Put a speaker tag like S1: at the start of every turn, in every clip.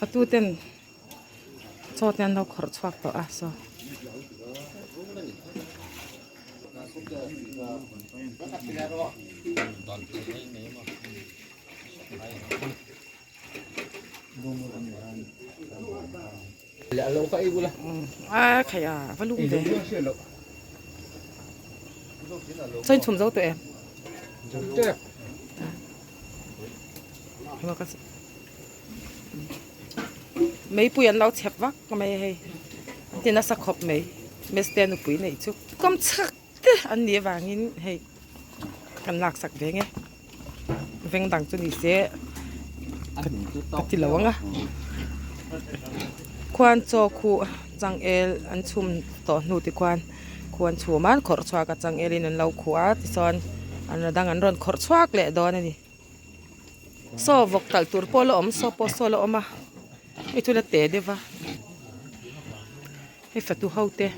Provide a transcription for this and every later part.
S1: Fatu ten chaw te an lo khawrh chhuak tawh a saw. A khaih a va lum ve chaw in chhum zo tawh em meipui an lo chhep vak mai a hei an ti nasa khawp mai meste nupui neih chu kawm chhak te an nih avangin hei kan laksak ve nge veng dang chu ni se ka ti lo ang a khuan chaw khuh changel an chhum tawh hnu te khuan khu an chhum a an khawrh chhuak a changel in an lo khuh a tichuan an dang an rawn khawrh chhuak leh dawn a ni saw vawk talh tur pawh la awm saw pawh saw la awm a hei chu la te deuh va hei fatu ho te.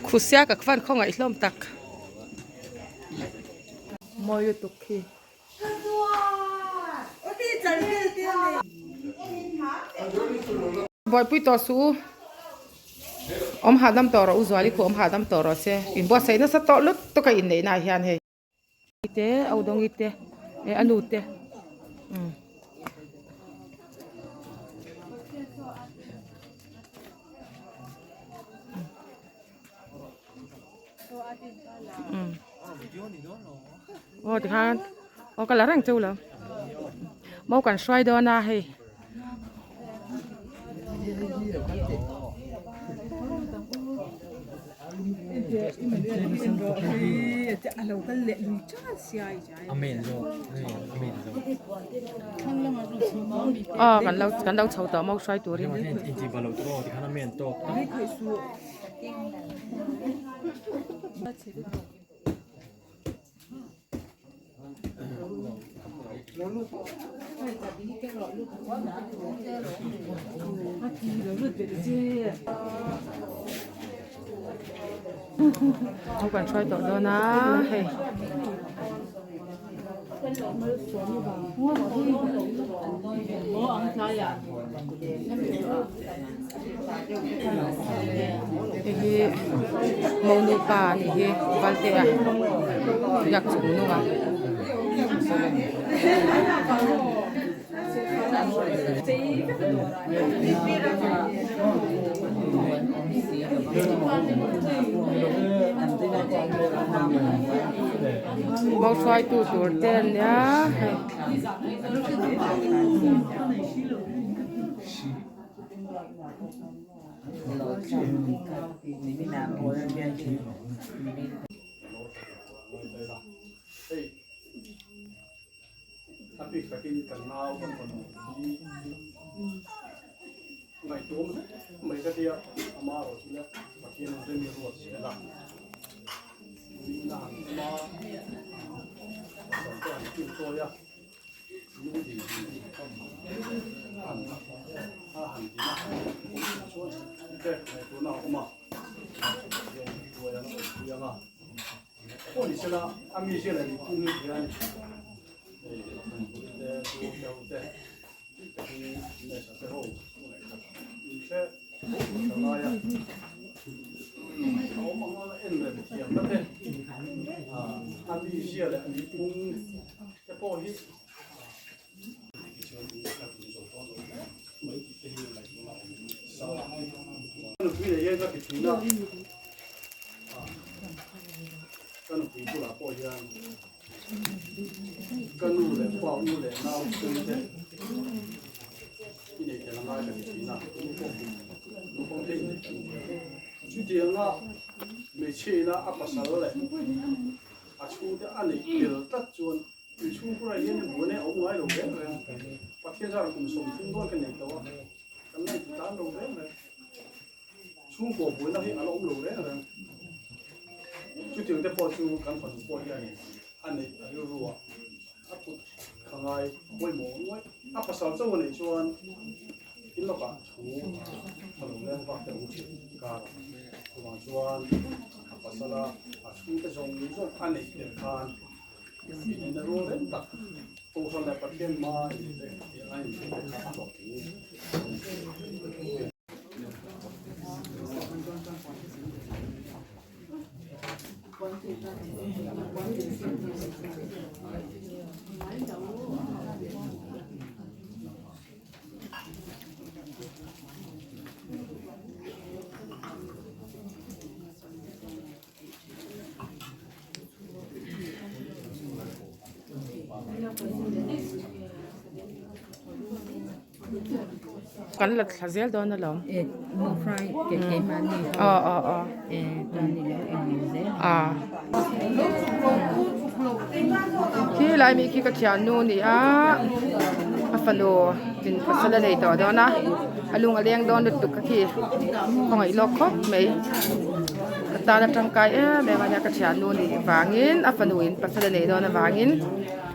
S1: Khusia ka khuan khawngaih hlawm tak. Mawi lutuk khi. Buaipui tawh suh u. Awm hahdam tawh rawh u Zuali khu awm hahdam tawh rawh se. Inbuatsaih nasa tawh lutuk a inneihna ah hian hei. Te au dawngi te eh a nu te umm. Aw tikhan aw ka la reng cheu lo mau kan hruai dawn a hei. Aw kan lo kan lo chho tawh mau hruai turin. Ho kan hruai tawh dawn a hei. Hei hi monu pa a nih hi valte a biak chung nung a. Mau hruaitu tur te an nia hei.
S2: A bik takin kan nau kan rawn hi ngaihtuam hle mai ka tia ama erawh chu le Pathian in rem i ruat zel a min a han awm a pasal te han kil tawi a nu din han a han din a awm chuan te ngaihtuahna a awm a Pathian hruai ang a awmpui ang a. Pawh ni sela a mi ziah leh mipum hi hian hei te chu te ho te takin nesa te ho in hre ka ngai a a awm ang a en rem thiam na te a mi ziah leh mipum te pawh hi nupui nei hian ka ti thin a ka nupui bulah pawh hian ka nu leh pa u leh nau chung te i nei tel a ngai ka ti thin a nu pawh naupang te inneih kan ni a chutianga hmeichhia ina a pasal leh a chhungte a neih tel tlat chuan Tui chhungkhurah hian buaina a awm ngai lo reng reng. Pathian zara kum 30 dawn ka nei tawh a, kan la inti tan lo reng reng. Chhungkaw buaina hi a la awm lo reng reng. Chutiang te pawh chu kan fanu pawh hianin a neih a rilru a, a kut kha ngai pawimawh ngawih. A pasal chauh a neih chuan in lawkah thu a lo leng vak te awm thin karah. Chuvang chuan a pasal. pasala a chhungte zawng zawng a neih tel khan inneihna rual reng tak Kohhran leh Pathian hma inpek a inpek te kha a hlawhtling.
S1: Kan la thla zel dawn alawm.
S3: E mo fry ke ke mani ho.
S1: Aw aw aw.
S3: E ta ni lo eng eng zel.
S1: A. Khi lai mi khi ka thiannu ni a a fanu in pasal a nei tawh dawn a a lung a leng dawn lutuk ka khi khawngaih lawk khawp mai ka tan a tangkai em em a nia ka thiannu nih vangin a fanu in pasal a nei dawn avangin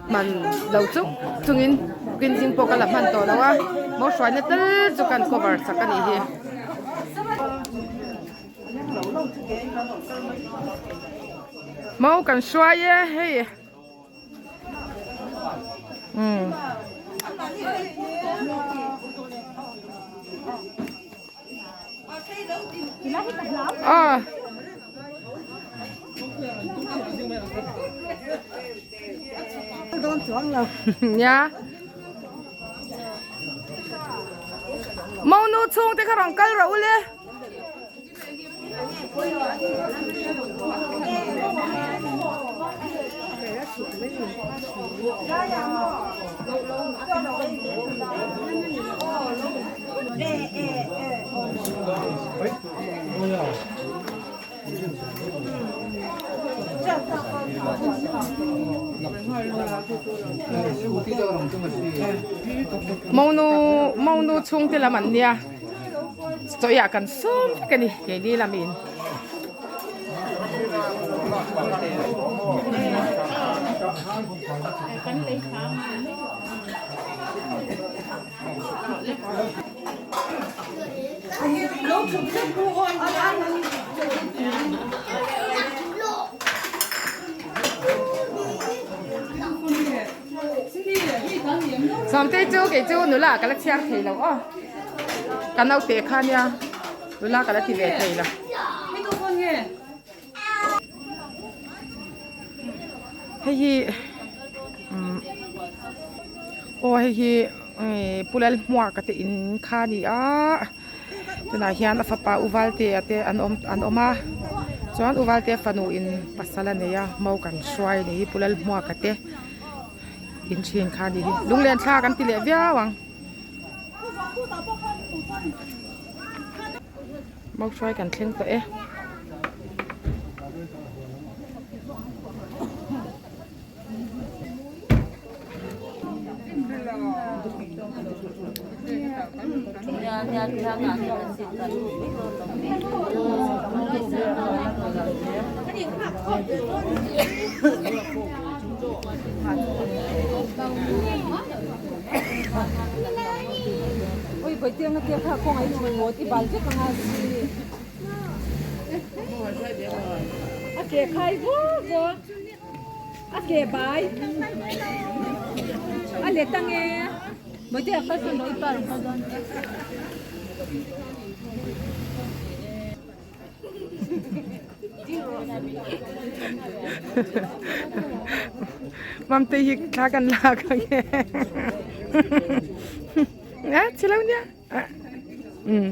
S1: hman lo chung chungin tukin zing pawh ka la hman tawh lo a mo hruaina tel chu kan cover sak a nih hi. Mo kan hruai e hei umm. Aw. Nia. Mo nu chhungte kha rawn kal rawh u le. Monu monu chhungte lam an nia. Chawiah kan sawm vek a ni keini lamin. Sawmtei chu kei chu nula ka la chhiar thei lo aw. Ka naute kha nia nula ka la ti ve thei lo. Hei hi umm aw hei hi Pu Lalhmuaka te in kha a ni a tunah hian a fapa U Valtea te an awm an awm a chuan U Valtea fanu in pasal a nei a mo kan hruai a ni hi Pu Lalhmuaka te in thin kha a ni hi lunglen thlak an ti leh viau ang. Mo hruai kan thleng tawh e. Mamte hi thla kan lak ang e a chi lo nia um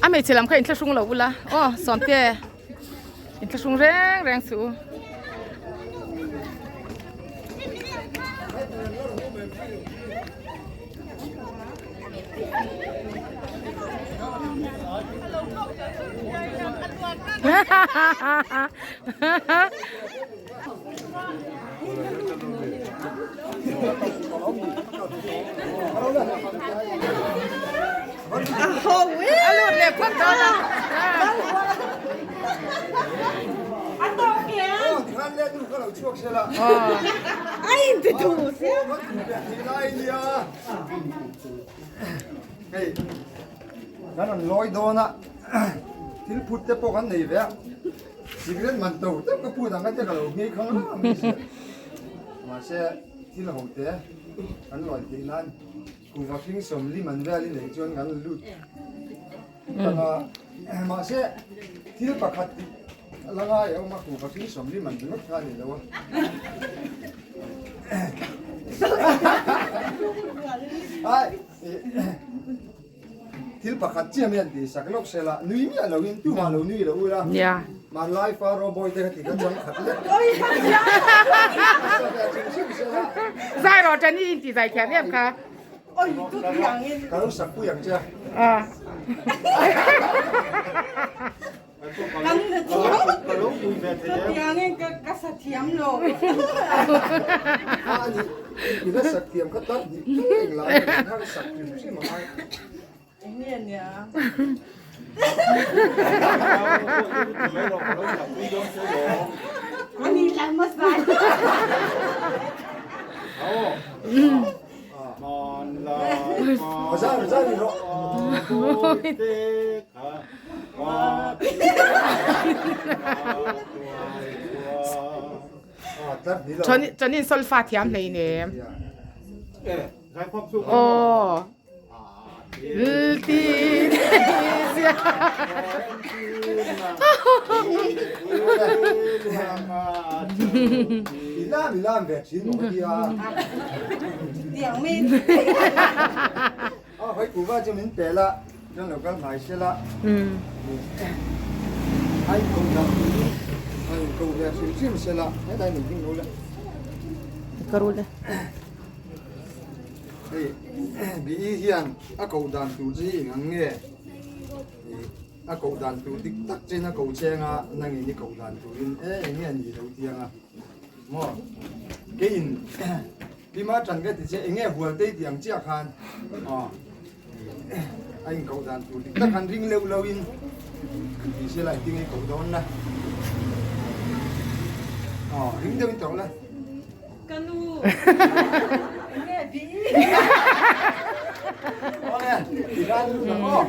S1: A hmeichhe lam kha inthlahrung lo ula aw sawmte inthlahrung reng reng suh u. A lut leh phawt dawn a.
S2: Kan rawn lawi dawn a, thil phut te pawh kan nei ve a, cigarette man to deuh ka phut ang a te ka lo nghei khang reng ang mai sia. Mahse thil ho te kan lawi theih nan kuhva hring sawmli man vel i neih chuan kan lut tang a, mahse thil pakhat tih a la ngai a awm a, kuhva hring sawmli man ringawt kha a ni lo a. Ai. Thil pakhat chiah mai an tih sak lawk se la, nui miah loin tumah lo nui lo ula, hmanlai fa rawbawi te kha ti kha chuan khat lek
S1: Zai rawh ṭan i inti zai thiam em kha.
S2: Ka lo sak pui ang che a.
S1: Chuanin solfa thiam hlei nem. Aw. Ka rul e.
S2: Hei BE hian a koh dan tur chi eng ang nge? A koh dan tur dik tak chen a ko cheng a, nangin i koh dan turin e eng nge a nih lo tiang a. Maw? Keiin Pima tan ka ti che eng nge hual tei tih ang chiah khan aw a inkoh dan tur dik tak han ring leuh lo in ti se la engtin nge i koh dawn la aw ring deuh in tawrh la.
S4: Ka nu eng nge bi?
S2: Awle ti khan lut ang aw.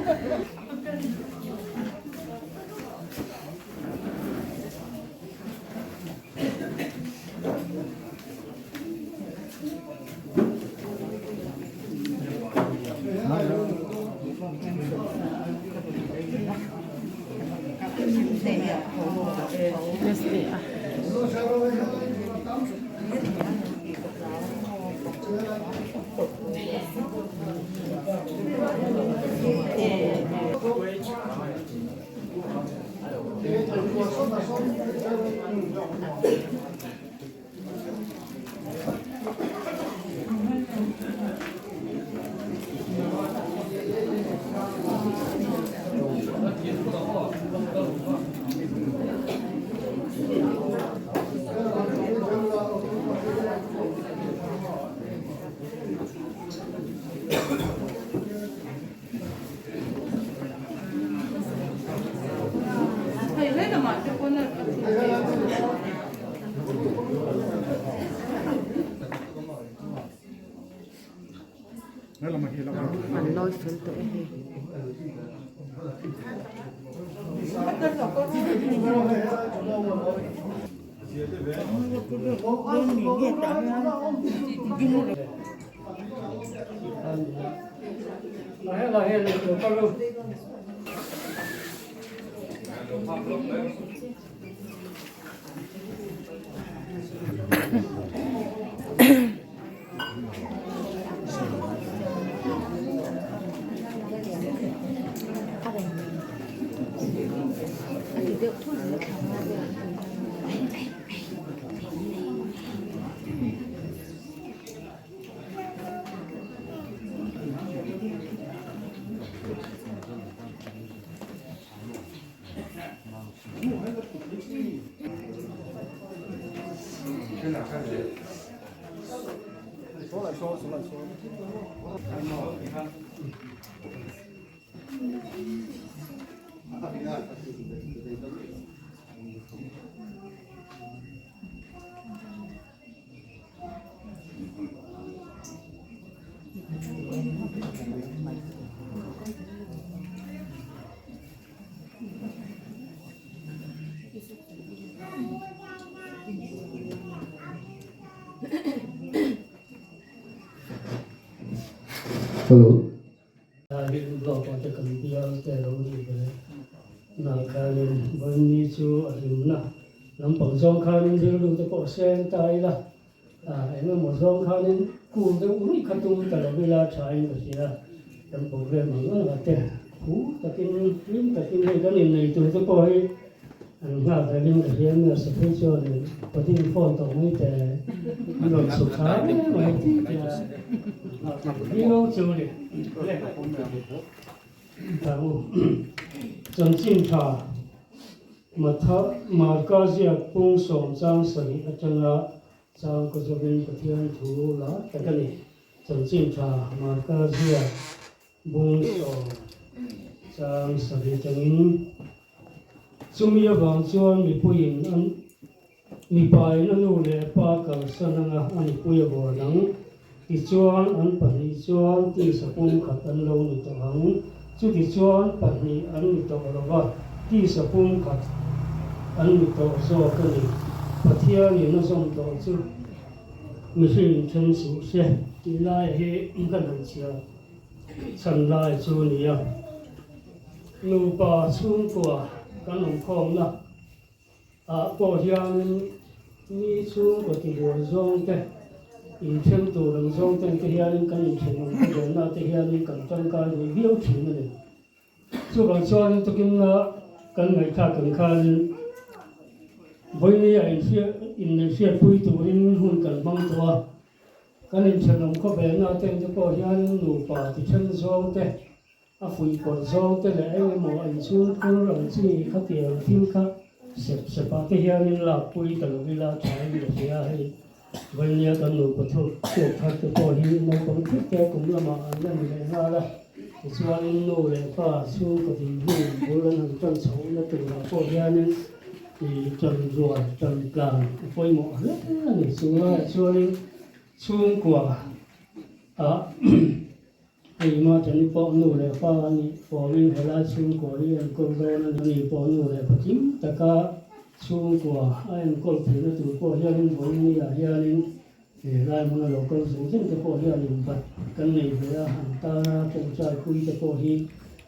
S1: An lawi fel tawh e hei.
S2: Hello.
S5: Rilru te kan bial te lo nih ve nah khanin vawiin chu a hlimna lampang zawng khanin rilru te pawh seng ta ila eng emaw zawng khanin kul deuh ruih kha tum ta lo ila thain ka hria kan program ang ang a te khu takin hlim takin hei kan innei tur te pawh hi an nghak velin ka hria nia saphei chuanin patin phone tawh mai te an rawn chhuk thla mai ti tia viau chu ni. Chanchin tha Marka ziak pung sawm chang sarih atanga chang ka zawin Pathian thu la tak a ni. Chanchin tha Marka ziak bung sawm chang sarih atangin chumi avang chuan mipuiin an Mipain a nu leh a pa kalsan anga a nupui a vuan ang. Tichuan, an pahnih chuan tisa pumkhat an lo ni tawh ang. Chutichuan, pahnih an ni tawh lo va, tisa pumkhat an ni tawh zawk a ni. Pathianin a zawm tawh chu mihring then suh se. Tih lai hi ka han chhiar chhan lai chu a ni a. Nupa chhungkua kan awmkhawmna. Ah pawh hianin mi chhungkaw tibuai zawng te, inthen tur ang zawng ten te hianin kan inthenawm te venna te hianin kan tangkai ve viau thin a ni. Chuvang chuanin tukinna kan ngaihthlak ang khanin vawiini a inneihhriatpui turin hun kan hmang tawh a, kan inthenawm khaw venna ten te pawh hianin nupa tithen zawng te, A fuihpawrh zawng te leh eng emaw an chhungkhur ang chi khatiang thil kha sep sepah te hianin lakpui ta lo ila thain ka hria hei. Vainia kan nupa thuk chhuak thar te pawh hi naupang thut te kum lamah an la ni leh nghal a, tichuanin nu leh pa chhungkaw dinhmun bul an han tan chhohna turah pawh hianin ih tan rual tan tlan a pawimawh hle a ni. Chu laiah chuanin chhungkua ah Hei ma Jenny pawh nu leh pa a nih fawmin helai chhungkua hi enkawl dawn a ni pawh nu leh pa kim taka chhungkua a enkawl theihna tur pawh hianin vawiin ah hianin helai hmuna lo kal zung zung te pawh hianin bat kan nei ve a, an tana tawngtai pui te pawh hi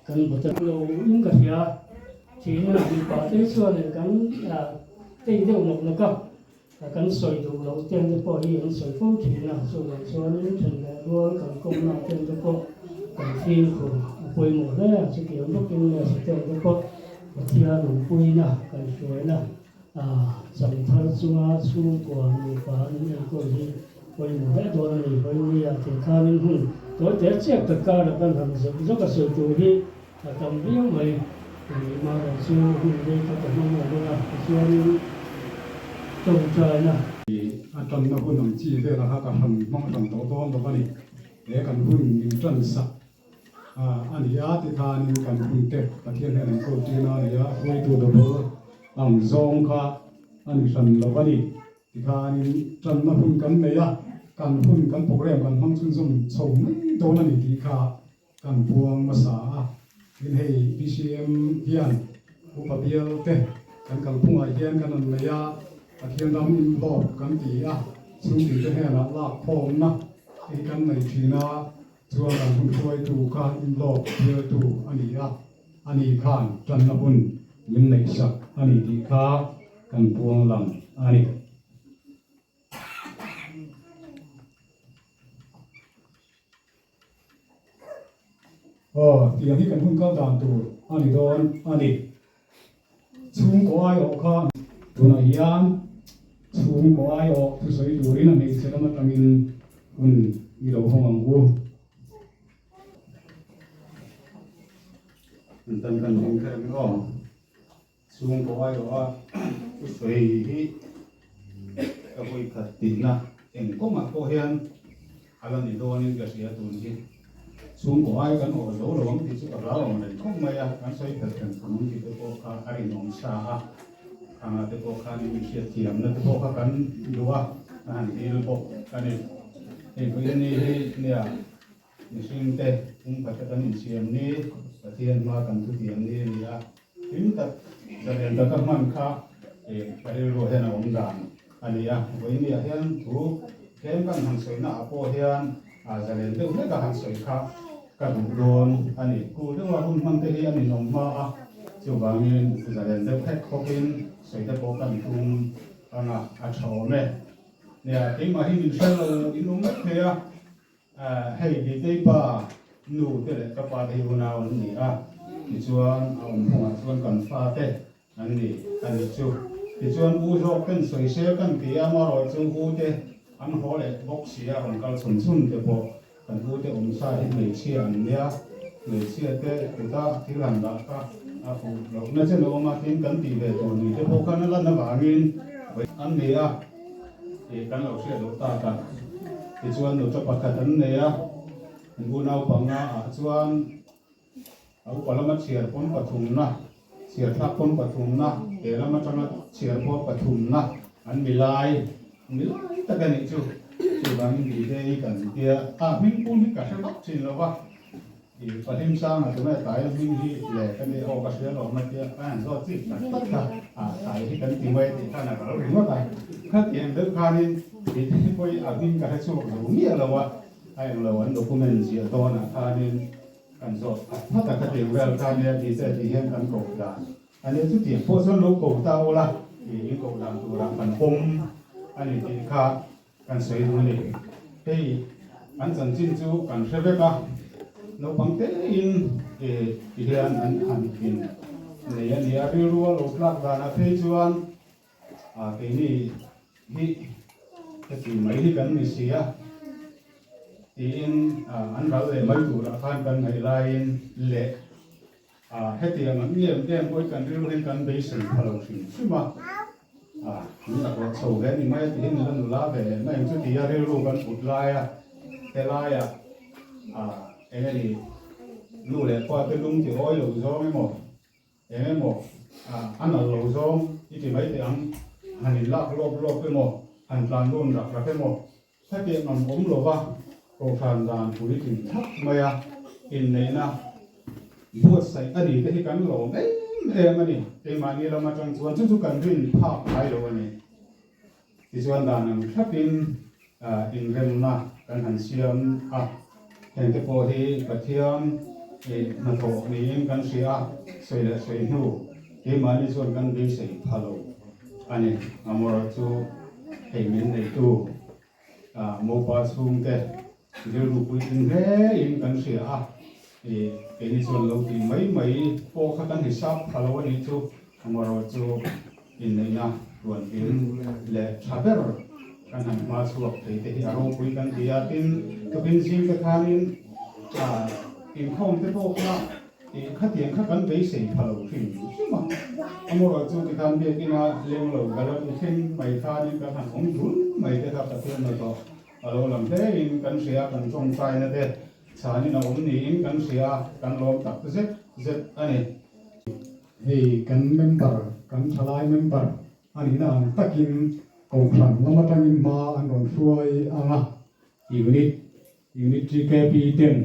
S5: kan bat a. Lo in ka hria thihna mipa te chuanin kan tei deuh nawk nawk a. Kan sawi duh loh ten te pawh hi an sawi fo thin a, chuvang chuanin then leh rual kan kawmna ten te pawh kan fimkhur a pawimawh hle a, chutiang bawkin nurse ten te pawh Pathian awmpuina kan hruaina cham thar chunga chhungkua nupa an enkawl hi pawimawh hle dawn a ni. Vawinia te khanin hun tawi te chiak tak karah kan han zawk zawk a sawi tur hi a tam viau mai. Mahni chu hun rei kha ka hmang lo bawk a, tichuanin tawngtaina.
S2: A tanna hun ang chi velah kha ka han hmang hran tawh dawn lo a ni. He kan hun min tan sak a ni a, tikhanin kan hun te Pathian hian an kawl ṭin a ni a, hruaitu dawrul ang zawng kha a ni hran lo a ni. Tikhanin tanna hun kan nei a, kan hun kan program kan hmang chhunzawm chho mai dawn a ni tih kha Kan puang hmasa a, tin hei BCM hian upa bial te kan kalphungah hian kan rawn nei a, Pathian ram inhlawp kan ti a, chhungtin te hnenah lak khawmna te hi kan nei thin a, chuan kan hun hruaitu kha inhlawp bialtu a ni a, ani khan tanna hun min neihsak a ni tih kha kan puang lang a ni. Aw, tiang hi kan hun kal dan tur a ni dawn a ni. Chhungkaw aiawh kha tunah hian chhungkaw aiawh thusawi turin a hmeichhe lam atangin hun i lo hawng ang u.
S6: An tan kan hming kher ang aw. Chhungkaw aiawh a thusawi hi ka vawi khat tihna eng kawngah pawh hian. A la ni dawnin ka hria tun hi chhungkaw ai kan awh zo lo ang tih chu ka hlau ang reng khawp mai a, kan sawi fel then thum ang tih te pawh kha a rinawm sa a, khangah te pawh khan in hriatthiamna te pawh kha kan duh a, ka han dil bawk a ni. Hei vawiin ni hi nia mihring te pumkhat a kan insiam ni, Pathian hma kan thutiam ni a ni a, hlim tak zalen taka hman kha ka rilruah hian a awm dan a ni a. Vawiin hian thu tlem kan han sawina ah pawh hian zalen deuh hlek a han sawi kha ka duh dawn a ni. Kul deuha hun hman te hi a ninawm hma a, chuvangin zalen deuh hlek khawpin sawi te pawh kan tum ang a, a tha awm e. Nia, keimah hi min hre lo in awm mai thei a. Hei Ditei pa nu te leh ka pa te hi unau an ni a, tichuan a awm hungah chuan kan fa te an ni a nih chu. Tichuan u zawk ten sawisel kan ti a, amarawh chu u te an haw leh bawk si a, rawn kal chhun chhun te pawh kan u te awm sa hi hmeichhia an nia, hmeichhia te kuta thil han dah kha a fuh lohna chen a awm a, tin kan tih ve tur ni te pawh khan a lan avangin an ni a. Tih kan lo hriat loh tak a. Tichuan nuta pakhat an nei a, an unau panga ah chuan a upa lama chhiar pawn pathumna, chhiar thlak pawn pathumna, he lam atanga chhiar pawh pathumna an milai, milai tak a nih chu. Chuvangin Didei kan tia, a hming pum hi ka hre vak thin lo va. I Fahim Sanga tunge tlai a hming hi le ka nih aw ka hria lawm a tia ka han zawt chik tak tak kha a tlai hi kan ti mai tih khan a kal ringawt a, khatiang deuh khanin i te pawh hi a hming ka hre chhuak zo miah lo a, a englo an document ziah dawnah khanin kan zawt phat phat a, khatiang vel kha nia ti che tih hian kan koh dan a nia, chutiang pawh chuan lo ko ta ula i in koh dan turah kan pawm a ni tih kha Kan sawi duh a ni. Hei an chanchin chu kan hre vek a, naupang tein ti hian an han in nei a ni a, rilru a lo tlak danah phei chuan keini hi heti mai hi kan ni si a tiin an ral leh mai turah khan kan ngaih laiin leh Hetiang ang em em pawhin kan rilru hian kan beisei pha lo hrim hrim a, min la ruah chho ve ni mai a tihin la nula ve leh mai ang chu tia rilru kan put laia helaia eng nge ni nu leh pa te lung ti awi lo zawng emaw eng emaw a nal lo zawng i ti mai teh ang han in lak lawp lawp emaw han tlan dun rak rak emaw Hetiang ang awm lova Kohhran dan puitling thlap maia inneihna buatsaih a ni te hi kan lawm em em a ni. Keimahni lam atang chuan chu chu kan rin phak ngai lo a ni. Tichuan dan ang thlapin inremna kan han siam a, hengte pawh hi Pathian hnathawh niin kan hria a, sawi leh sawi hnu keimahni chuan kan beisei pha lo. A ni, Amora chu hei min neitu mopa chhungte rilru puitling hlein kan hria a, keini chuan lo tih mai mai pawh kha kan hisap pha lo a nih chu, Amora chu inneihna ruantin leh tha ber kan han hma chhuak thei te hi a ropui kan ti a, tin tukin zing te khanin inkhawm te pawh kha Ih, khatiang kha kan beisei pha lo hrim hrim a, amaherawh chu tikhan biakina leng lo gallery thleng mai khanin kan han awm dul mai te kha Pathian hnathawh a lo lang hlein kan hria, kan tawngtaina te chhanin a awm niin kan hria, kan lawm tak zet zet a ni.
S7: Hei kan member, kan thalai member a nihna ang takin Kohhran lam atangin hma an rawn hruai ang a. Unit Unit TKP ten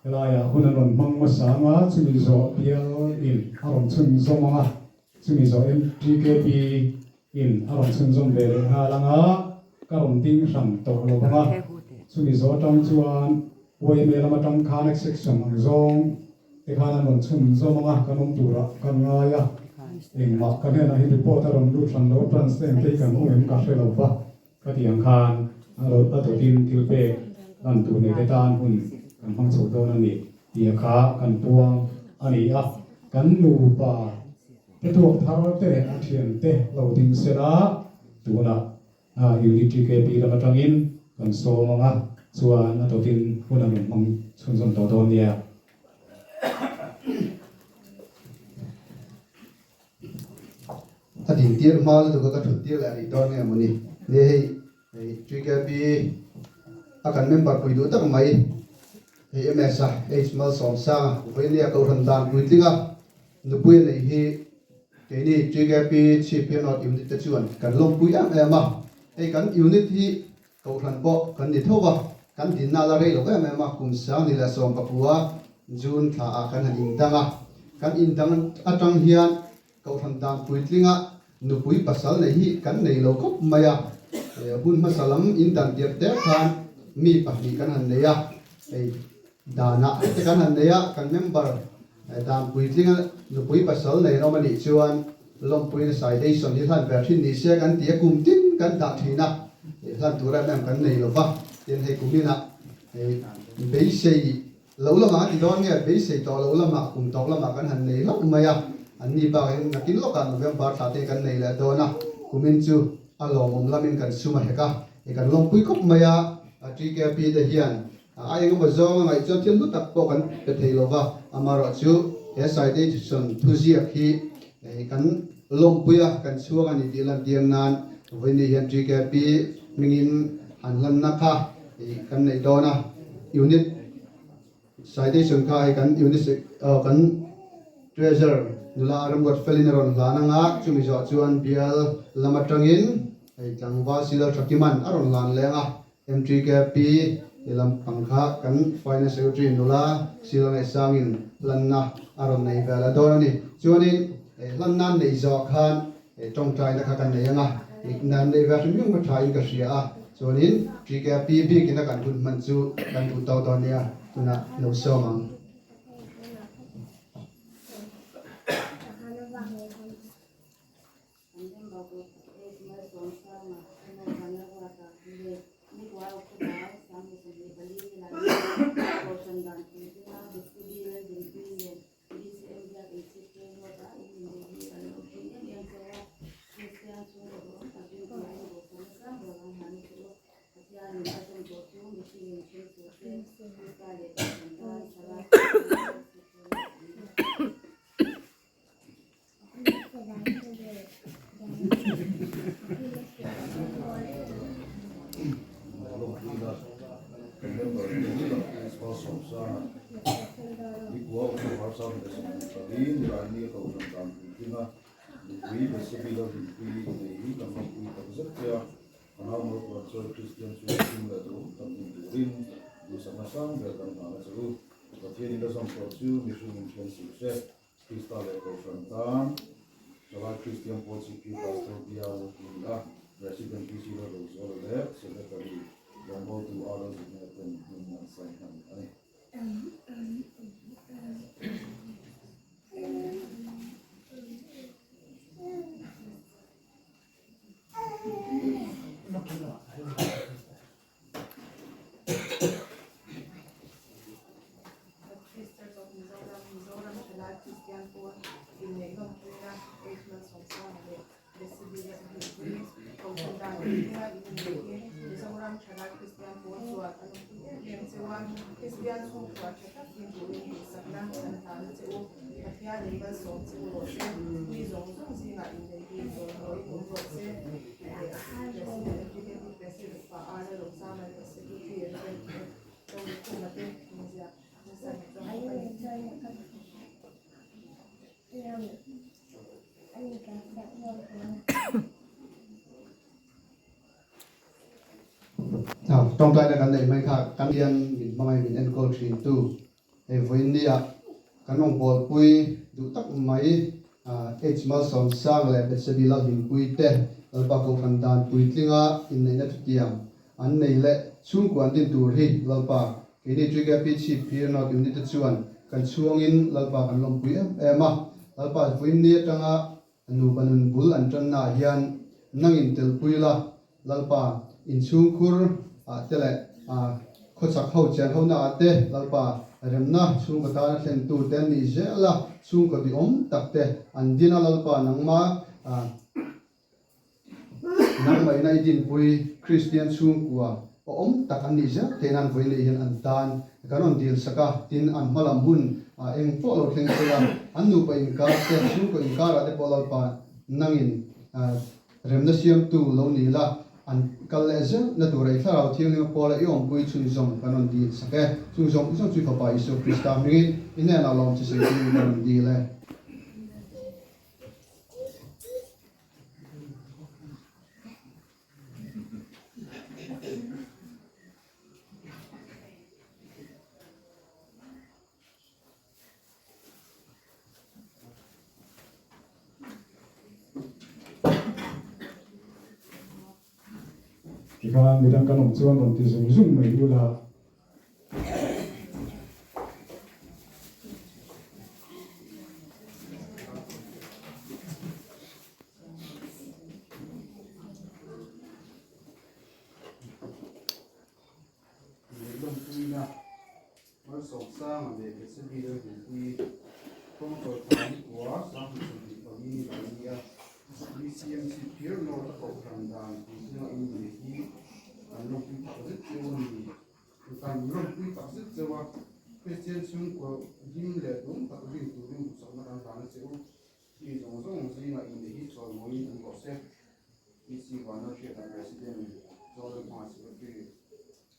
S7: helaiah hun an rawn hmang hmasa ang a, chumi zawh bial in a rawn chhunzawm ang a, chumi zawh MTKP in a rawn chhunzawm ve leh nghal ang a, ka rawn ding hran tawh lo vang a, chumi zawh atang chuan YMA lam atang khan section ang zawng te khan an rawn chhunzawm ang a, kan awm turah kan ngai a, engmah ka hnenah hi report a rawn lut hran lo, trans te engte hi kan awm em ka hre lo va. Khatiang khan a rawt a dawtin thil pek lan tur nei te tan hun kan hmang chho dawn a ni tih kha kan puang a ni a. Kan nupa te tuak thar te leh a thian te lo ding sela tunah Unit TKP lam atangin kan sawm ang a, chuan a dawtin hun a rawn hmang chhunzawm tawh dawn nia.
S8: A din tir hma lutuk a ka thut tir leh rih dawn nge mawni? Ni hei hei TKP a kan member pui duh tak mai hei MS a H Malsawmsanga vawinia Kohhran dan puitlinga nupui a neih hi keini TKP Chhipphir North Unit te chuan kan lawmpui em em a. Hei kan unit hi Kohhran pawh kan ni tho a, kan dinna la rei lo em em a, kum 2019 June thla ah kan han indang a, kan indang atang hian Kohhran dan puitlinga nupui pasal nei hi kan nei lo khawp mai a, hun hmasa lam indan tirh te khan mi pahnih kan han nei a, hei danah te kan han nei a, kan member dan puitlinga nupui pasal nei an awm a nih chuan lawmpuina citation hi hlan ve thin ni se kan ti a, kum tin kan dah thin a, hlan tur em em kan nei lo va, tin hei kuminah hei beisei Lo lamah a ti dawn nge beisei tawh lo lamah kum tawp lamah kan han nei hlauh mai a, an ni bakin nakin lawkah November thla te kan nei leh dawn a, kumin chu a lawmawm lamin kan sum a hek a, i kan lawmpui khawp mai a, TKP te hian a engemaw zawng a ngaih chuan thil hlu tak pawh kan pe thei lo va, amaherawhchu he citation thuziak hi kan lawmpui a, kan chhuang a ni tih lantir nan vawiin hian TKP hmingin han hlanna kha kan neih dawn a, unit citation kha hei kan unit kan treasurer nula Ramruat felin a rawn hlan ang a, chumi zawh chuan bial lam atangin hei tlangval Silal Thakiman a rawn hlan leng a, MTKP ti lampang kha kan finance secretary nula Silal Ngaihsangin hlanna a rawn nei vel a dawn a ni. Chuanin hlanna an neih zawh khan Tawngtaina kha kan nei ang a, nan neih ve hrim hrim ka tha in ka hria a, chuanin TKP bikin a kan hun hman chu kan duh tawk dawn nia, tunah lo sawm ang.
S4: BCM biak inchhip te ruat a in inneih hi kan lo pui em em che a, Kristian chhungkaw duhawm tak in tia in duhsakna sang ber ang han chu u. Pathianin a zawm tawh chu mihringin then suh se, Krista leh Pathian tan Thalai Kristian
S9: Krista leh Kohhran tan Thalai Kristian Pawl CP Pastor Bial a ni a, President PC Lalrozuala leh Secretary Rawngbawltu R Lalzuknena ten hmun an sign hman a ni.
S4: Baptist Church of Mizoram, Mizoram Thalai Kristian pawn inneih lawmpuina H Malsawmsanga leh Bethseby Lalhlimpui Kohhran dan engtinga in inneih hi Mizoram Thalai Kristian pawn chuan a lawmpui em em cheu a, Kristian chhungkua tha tak in duhin duhsakna an hlan a che u. Pathianin malsawm che u rawh se, mi zawng zawng zingah inneih hi chawimawiin awm rawh se tih leh President Executive President Pa R Lalawmsama leh Secretary Rev. Tawlkhuma te inziak nasa ni chuang bawk a ni.
S8: Tawngtaina kan neih mai kha kan hian min hmangaih min enkawl thin tu Hei vawiin nia kan rawngbawlpui duh tak mai H Malsawmsang leh Bethsebi Lalhlimpui te Lalpa Kohhran dan puitlinga inneihna thutiang an nei leh chhungkua an din tur hi Lalpa keini TKP Chhip Phir North Unit te chuan kan chhuangin Lalpa kan lawmpui em em a. Lalpa vawiin ni atanga Nupa nun bul an tanna ah hian nangin telpui la, Lalpa, inchhungkhur ah te leh khawchhak ho chian ho na ah te, Lalpa, remna chhungkaw tana thlen tu te an nih zel a, chhungkaw duhawm tak te an din a, Lalpa, nangma nangmahina i dinpui Kristian chhungkua awm tak an nih zel theih nan vawiin hian an tan Kan rawn dil sak a, tin an hma lam hun ah eng pawh lo thleng sela, an nupa inkar te, chhungkaw inkarah te pawh Lalpa nangin remna siamtu lo ni la. An kal leh zeuh na tura i Thlarau Thianghlim a pawla i awmpui chhunzawm kan rawn dil sak e. Chung zawng zawng chu i Fapa Isua Krista hmingin i hnenah lawm che sawi turin kan rawn dil e.
S7: Tikhan midang kan awm chuan rawn ti zung zung mai ula.
S9: Lawmpuina Malsawmsanga leh Bethsabe Lalhmuhpui Kawngkawi thla ni kua 2024 ni lai nia BCMC Phir North a kohhran dan puitlinga inneih hi kan lawmpui tak zet cheu a ni. Kan lawmpui tak zet cheu a, Kristian chhungkaw hlim leh tum tak rin turin duhsakna kan hlan a che u. Mi zawng zawng zingah inneih hi chawimawiin an rawh se. PC Vanlalhriata President, Zolalhma Secretary,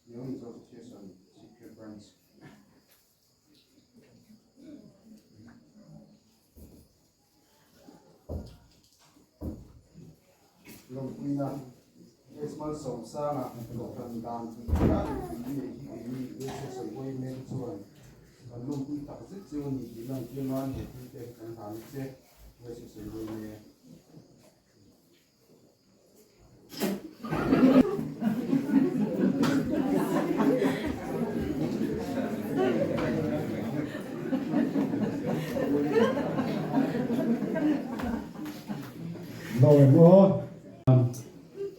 S9: Young Mizo Association, Chhipphir Branch.
S2: Lawmpuina Esmal Sawmsanga Kohhran dan tih kha mipui nei hi keini Yesu sawihawi mek chuan kan lawmpui tak zet cheu a ni tih lantir nan he thil te hi kan hlan a che Yesu sawihawi mek.
S7: Lo em aw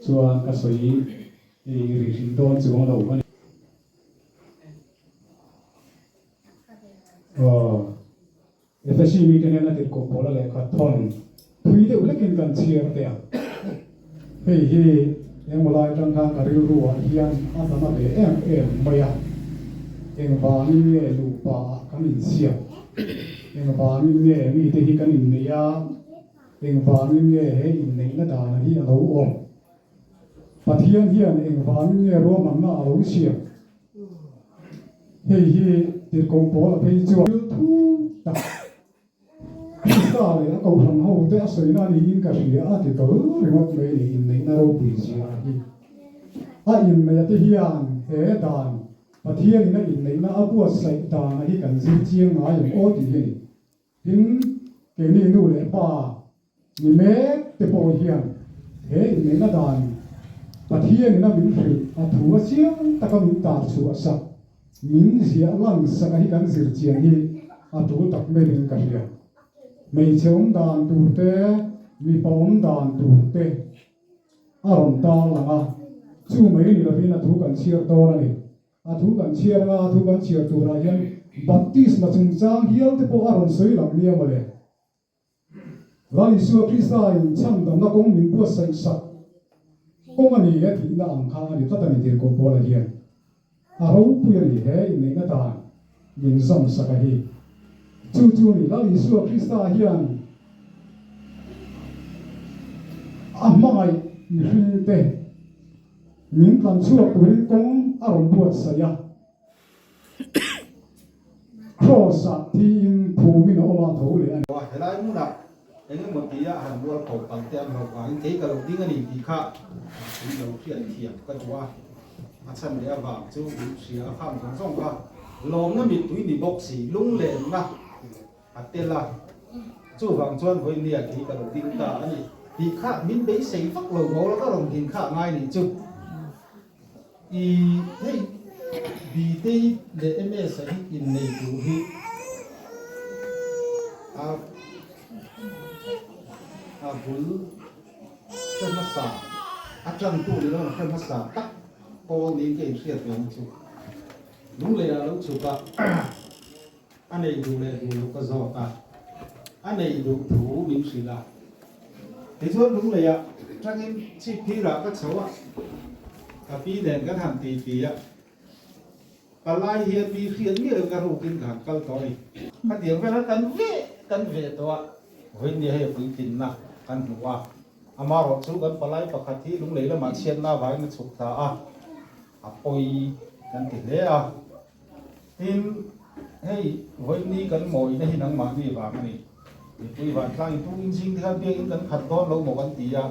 S7: chuan ka sawi i ri hrim dawn chuang lo a ni. Aw. Efesi mite nena tirhkoh pawla lehkha thawn phui deuh hlekin kan chhiar teh a. Hei hi engmaw lai atang khan ka rilruah hian a tla na ve em em mai a. Engvangin nge nupa ah kan insiam? Engvangin nge mite hi kan inneih a? Engvangin nge he inneihna dana hi a lo awm? Pathian hian engvangin nge ruahmanna a lo siam? Hei hi tirhkoh pawl a phei chuan thil thu tak Krista leh a kohhran ho te a sawina niin ka hria a ti tawl ringawt mai ni inneihna ropui zia hi. A inneih te hian he dan Pathian in a inneihna a buatsaih dana hi kan zir chiang ngai ang aw tih hi a ni. Tin, keini nu leh pa ni mek te pawh hian he inneihna dan Pathianin a min hrilh a thu a chiang taka min tar chhuah sak, min ziah lan sak a hi kan zir chian hi a tul tak meuhin ka hria. Hmeichhe awm dan tur te, mipa awm dan tur te a rawn tar lang a, chu mai ni lovin a thu kan chhiar dawn a ni. A thu kan chhiar anga a thu kan chhiar turah hian baptisma chungchang hial te pawh a rawn sawi lang nia mawle. Lal Isua Krista in chhandamna kawng min buatsaih sak kawng a ni e tihna ang kha a ni tlat a ni tirhkoh Paula hian a ropui a ni he inneihna dan min zam sak a hi. Chu chu a ni Lal Isua Krista hian a hmangaih mihring te Min tlan chhuak turin kawng a rawn buatsaih a, Kraws-ah thiin phumin a awm a, tho leh a ni.
S6: Helai hmunah eng emaw tia han mual pho pal te an hlauh vangin kei ka lo ding a ni tih kha min lo hriat thiam ka duh a, a chhan leh avang chu min hria a kham zawng zawng kha lawmna mittui ni bawk si lunglenna a tel a, chuvang chuan vawinia kei ka lo ding ta a ni tih kha min beisei vak lo maw la ka rawn din kha a ngai nih chu. I hei Btei leh MS a hi innei tur hi a a bul hre hmasa a tantu ni lo hre hmasa tak pawl niin ka inhriat ve ang chu. Lunglei ah lo chhuk a. A neih duh leh duh loh ka zawt a, a neih duh thu min hrilh a. Tichuan lungleiah tangin chhip phirah ka chho a, ka pi nen kan han ti ti a, palai hian mi hriat miah lo ka rukin ka han kal tawh a ni. Khatiang velah kan veh kan veh tawh a, vawiin nia hei puitlinna kan hmu a. Amarawh chu kan palai pakhat hi lunglei lamah chhiatna avangin a chhuk thla a, a pawi kan ti hle a. Tin, hei vawiini kan mawina hi nangmahni vang a ni. Mipui vantlang in tung inzing te khan biakin kan khat dawn lo maw kan ti a,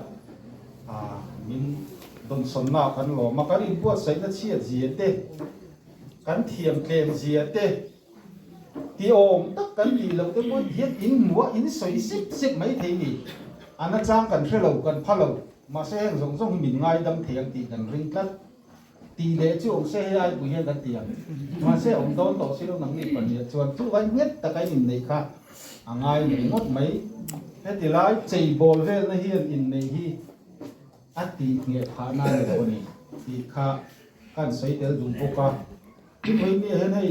S6: min dawnsawnna kan lawm a, kan inbuatsaihna chhiat zia te, kan thiam tlem zia te, ti awm tak kan tih loh te pawh hian in hmuh a, in sawi sep sep mai thei ni. A nachang kan hre lo, kan pha lo, mahse heng zawng zawng hi min ngaidam thei ang tih kan ring tlat. Tih leh chu awm se hei aipui hian kan ti ang. Mahse awm dawn tawh si lo nang nih pahnih chuan chu vai nghet taka in inneih kha a ngai nei ngawt mai. Heti lai cheibawl velna hian inneih hi a tih ngheh phah na ni lo a ni tih kha kan sawi tel duh bawk a. Tin vawiin hian hei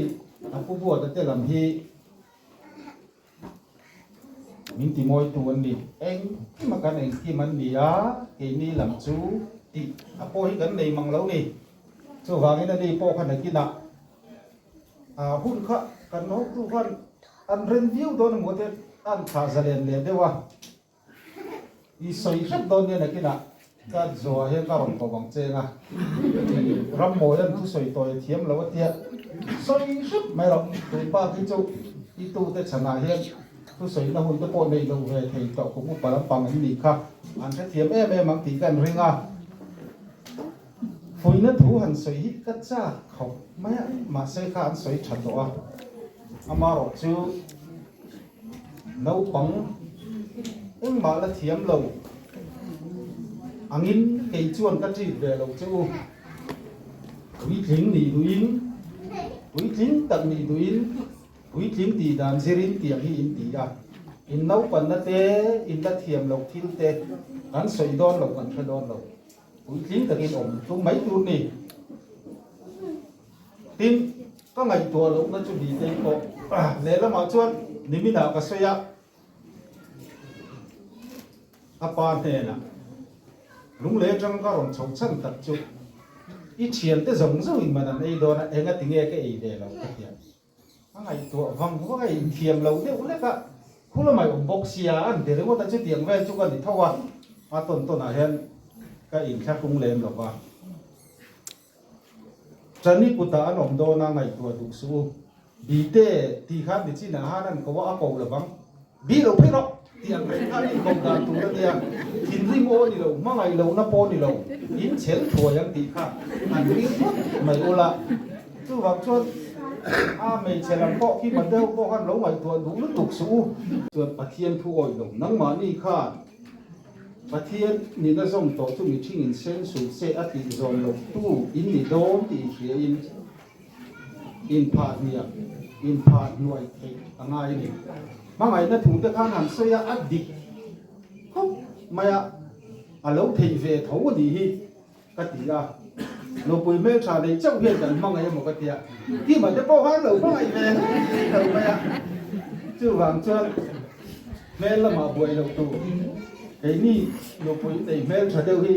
S6: a pu Buata te lam hi Min ti mawitu an ni. Engkim a kan engkim an ni a, keini lam chu tih a pawh hi kan nei mang lo ni. Chuvangin ani pawh kha nakinah hun kha kan hotu khan an ren viau dawn emaw te an thlah zalen leh deuh a. I sawi hrep dawn nia nakinah ka zawhah hian ka rawn kawp ang che nga Rammawi an thusawi tawi a thiam lo a tia sawi hrep mai rawh tun bak hi chu i tute chhanah hian thusawina hun te pawh nei lo ve thei tawh kum upa lampang an nih kha an hrethiam em em ang tih ka an ring a fuihna thu han sawi hi ka chak khawp mai a mahse kha an sawi tha tawh a amarawh chu Naupang engmah la thiam lo angin kei chuan ka treat ve lo che u. Puitling nih duhin, puitling tak nih duhin, puitling tih dan zirin tiang hi in ti a. In naupanna te, in la thiam loh thil te kan sawi dawn lo, kan hre dawn lo. Puitling takin awm tum mai tur ni. Tin, ka ngaihtuah lohna chu Btei pawh lehlamah chuan niminah ka sawi a, a pa hnenah lunglei atang ka rawn chhoh chhan tak chu i thiante zawng zawngin man an ei dawn a, enga tinge ka ei ve loh ka ti a. A ngaihtuah vang vang a, inthiam lo deuh lek a, khu lamah i awm bawk sia an ti ringawt a, chutiang vel chu ka ni tho a, a tawn tawnah hian ka inthlahrung lem lo va. Chani kutah an awm dawn a ngaihtuah duh suh u. Bite tih khan ni chinah han an ko a, a ko lovang. Bi lo phei rawh tih ang reng khan in ko dan tur a nia. Thinrim aw ni lo, hmangaih lohna pawh ni lo, in chhel thuai ang tih kha an ring phawt mai ula. Chuvang chuan a hmeichhe lam pawh khi Mateo pawh khan lo ngaihtuah duh lutuk suh u. Chuan Pathian thu awih lo, nangmahni khan Pathian nihna zawm tawh chu mihring in sen suh se a tih zawm lo tu in ni dawn tih inhria in inphah hniam, inphah hnuai theih a ngai a ni. Hmangaihna thu te khan han sawi a, a dik khawp mai a, a lo theih ve tho a nih hi ka ti a. Nupui hmeltha nei chauh hian kan hmangaih emaw ka ti a, Kima te pawh khan lo hmangaih ve hle lo mai a, chuvang chuan hmel lamah buai loh tur keini nupui nei hmeltha deuh hi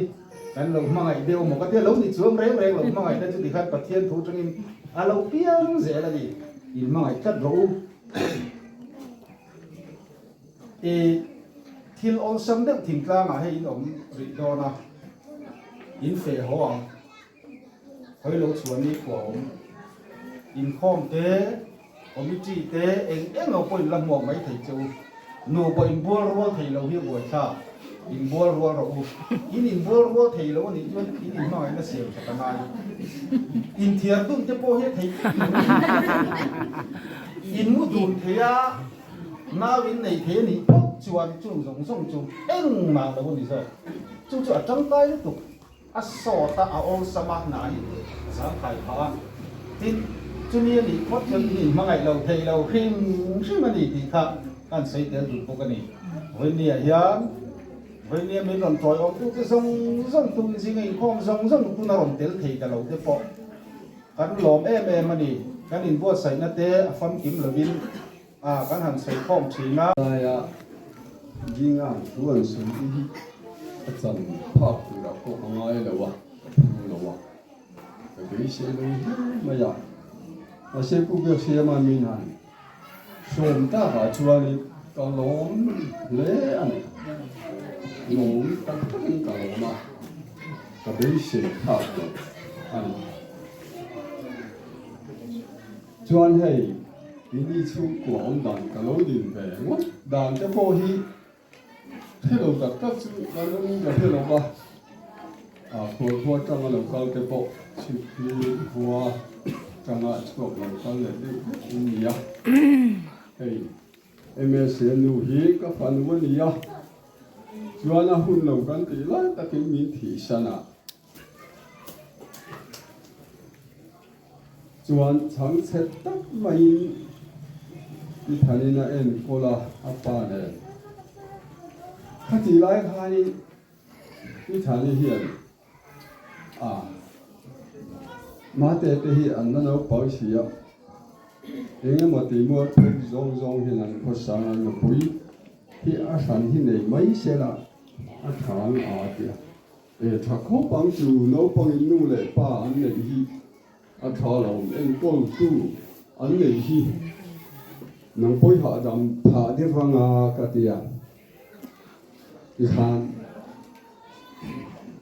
S6: kan lo hmangaih deuh emaw ka ti a, lo ni chuang reng reng lo hmangaihna chu tikhan Pathian thu atangin a lo piang zel a ni, in hmangaih tlat rawh u. I thil awlsam deuh thingtlangah hei in awm rih dawn a, in feh haw ang. Hawi lo chhuah ni khuah awm. Inkhawm te, committee te eng eng lo pawh in la hmuak mai thei che u. Nu pawh inbual rual thei lo hi a buaithlak. Inbual rual rawh u. In inbual rual thei lo a nih chuan in inhmangaihna siam that a ngai. Inthiar dun te pawh hi a thei vek lo a ni. In mu dun thei a, nau in nei thei a nih phawt chuan chung zawng zawng chu engmah lo a ni zawk. Chu chu a tangkai lutuk. A sawt a, a awlsam a, hna hi a zangkhai phah a. Tin, chumi a nih phawt chuan in inhmangaih lo thei lo hrim hrim a ni tih kha kan sawi tel duh bawk a ni. Vawinia hian Vawinia min rawn tawi awmtute zawng zawng tun zinga inkhawm zawng zawng tuna rawn tel thei ta lo te pawh kan lawm em em a ni. Kan inbuatsaihna te a famkim lovin a kan han sawi khawm thin a.
S10: Laia zinga thu an sawi te hi a chan phak turah pawh ka ngai lo a, ka phu lo a, ka beisei lo hiau mai a. Mahse Pu Biaksiama min han sawm takah chuanin ka lawm hle a ni. Lawm tak takin ka lawm a, ka beisei thlak lo a ni. Chuan hei ini chhungkua awm dan ka lo din ve ngawt dan te pawh hi hre lo tak tak chu kan awm ka hre lo va, a khualkhua tanga lo kal te pawh chhipphir khua tanga chhuak lo kal leh deuh vek in ni a, hei Msa nu hi ka fanu a ni a, chuan a hun lo kan tih lai takin min thihsan a, chuan chhangchhe tak maiin i thanin a enkawl a, a pa nen. Khatih lai khanin i thani hian A, Mate te hi an la naupang si a, eng emaw tih mual phei zawng zawng hian an khawsang a, nupui hi a hran hi nei mai se la a tha ang a ti a. E, tha khawp ang chu naupangin nu leh pa an neih hi a tha lo, enkawltu an neih hi nang pawi hahdam phah deuh ang a ka ti a. Tikhan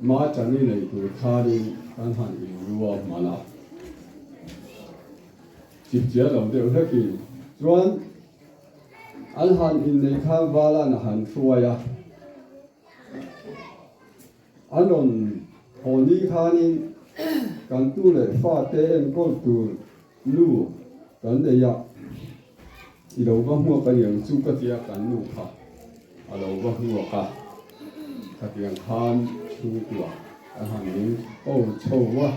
S10: Machani nei tur khanin kan han inrua hman a, chipchiah lo deuh hlekin chuan an han innei khan Valan a han hruai a, a rawn haw ni khanin kan tu leh fate enkawl tur Nu, kan nei a, i lo va hmuak a niang chu ka tia kan nu kha a lo va hmuak a, khatiang khan chhungkua a han ning ko chho a,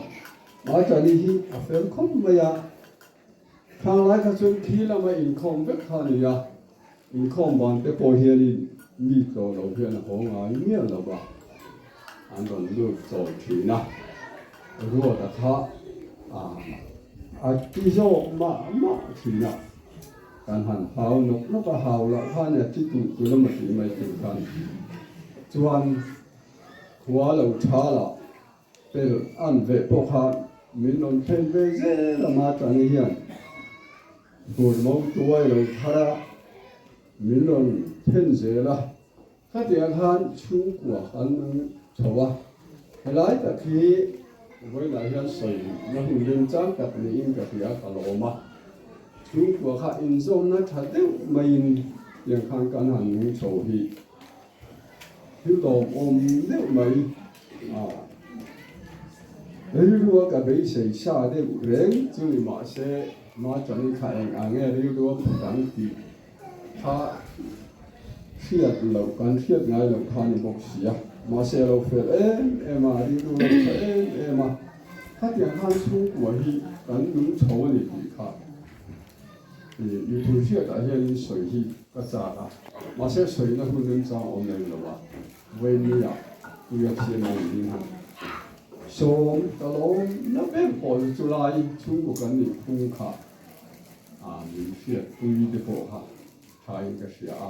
S10: Machani hi a fel khawp mai a, thanglai kha chuan thi lama inkhawm vek kha a ni a, inkhawm ban te pawh hianin mi tawh lo hian a haw ngai miah lo va, an rawn lut chawl thin a, Ruata kha a ti zawk mah mah thin a, kan han hau nawk nawk a, hau lah khan a ti tuh tur emaw tih mai tur khan chuan khua lo tha lah pel an veh pawh khan min rawn thlen ve zel a Machani hian fur mo tuai lo thar a min rawn thlen zel a. Khatiang khan chhungkua kan nung chho a, helai tak hi vawiinah hian sawi na hun remchang tak niin ka hria ka lawm a, chhungkua kha inzawmna tha deuh maiin tiang khan kan han nung chho hi thil lawmawm deuh mai a, rilrua ka beisei sa deuh reng chu ni mahse Machani kha eng ang nge rilrua phut ang tih Kha hriat loh kan hriat ngai loh kha a ni bawk si a, mahse a lo fel em em a, rilru lo tha em em a, khatiang khan chhungkua hi kan nung chho a ni tih kha ih mipui hriatah hianin sawi hi ka chak a, mahse sawina hun remchang awm lem lo a, Vawinia UFC a nih han sawm ka lawm na ber pawh chu chulai chhungkua kan nih phung kha. A min hriat pui te pawh kha thain ka hria a,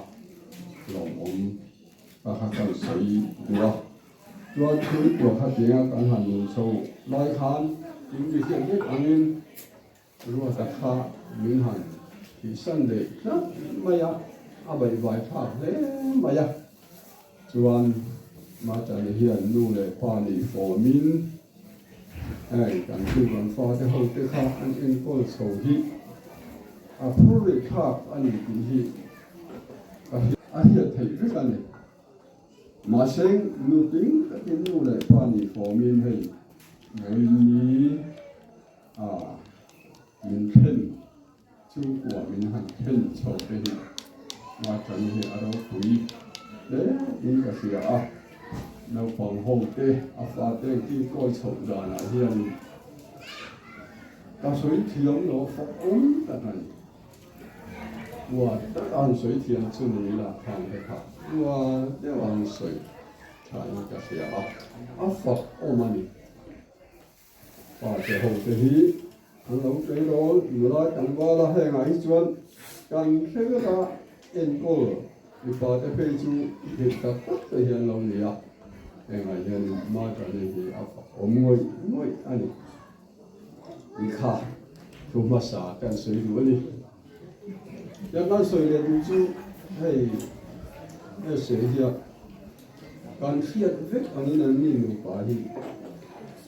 S10: lawmawm ka kha kan sawi duh a. Chuan chhungkua kha tinga kan han nun chho lai khan in mi hriat vek angin Ruata kha min han thihsan leh tlat mai a, a baihvai thlak hle mai a. Chuan Machani hian nu leh pa nih fawmin hei kan tu kan fate ho te kha an enkawl chho hi a phur rih thlak a ni tih hi ka a hriat theih vek a ni. Mahse nu tling takin nu leh pa nih fawmin hei Vawiinni a min thlen Chhungkua min han thlen chho te hi Machani hi a ropui hle in ka hria a, naupang ho te a fate an kinkawl chhoh danah hian ka sawi thiam lo fawk awm tak a ni. Ua tak a han sawi thiam chu ni ila khan te kha ua deuh a han sawi tha in ka hria a, a fak awm a ni. Pa te ho te hi an lo tleirawl nula tlangval a, hengah hi chuan kan hre vek a, enkawl mipa te phei chu theih tak tak te hi an lo ni a, hengah hian Machani hi a fak awm ngawih ngawih a ni. I kha thu hmasa kan sawi duh a ni. Tiang kan sawi leh duh chu hei hei sawi hian. Kan hriat vek angin an ni nupa hi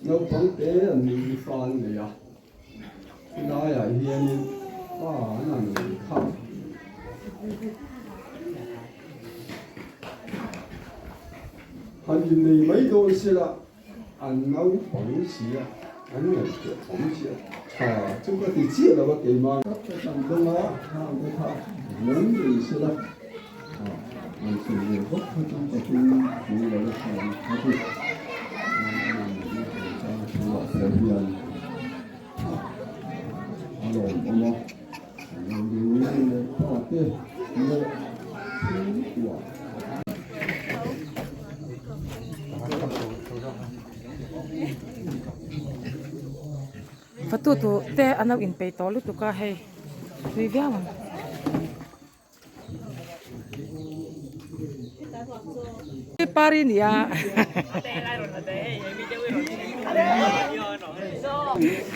S10: naupang te an ni fa an nei a, chulaiah hianin pa an han nei kha. Han innei mai dawn sela an naupang si a, an ngaihtuah awm si a, tha chu ka ti chiah lo a keimah. Ka kan dawng a, khang te kha nung ni sela. An sawi ve bawk kha chu ka tum thu lo a hriat a ti. Chang thu ah pawh hian a lawmawm a, an lo nu leh pa te leh chhungkua.
S1: Fatu tu te an lo inpeih tawh lutuk a hei tui viau ang. Pari nia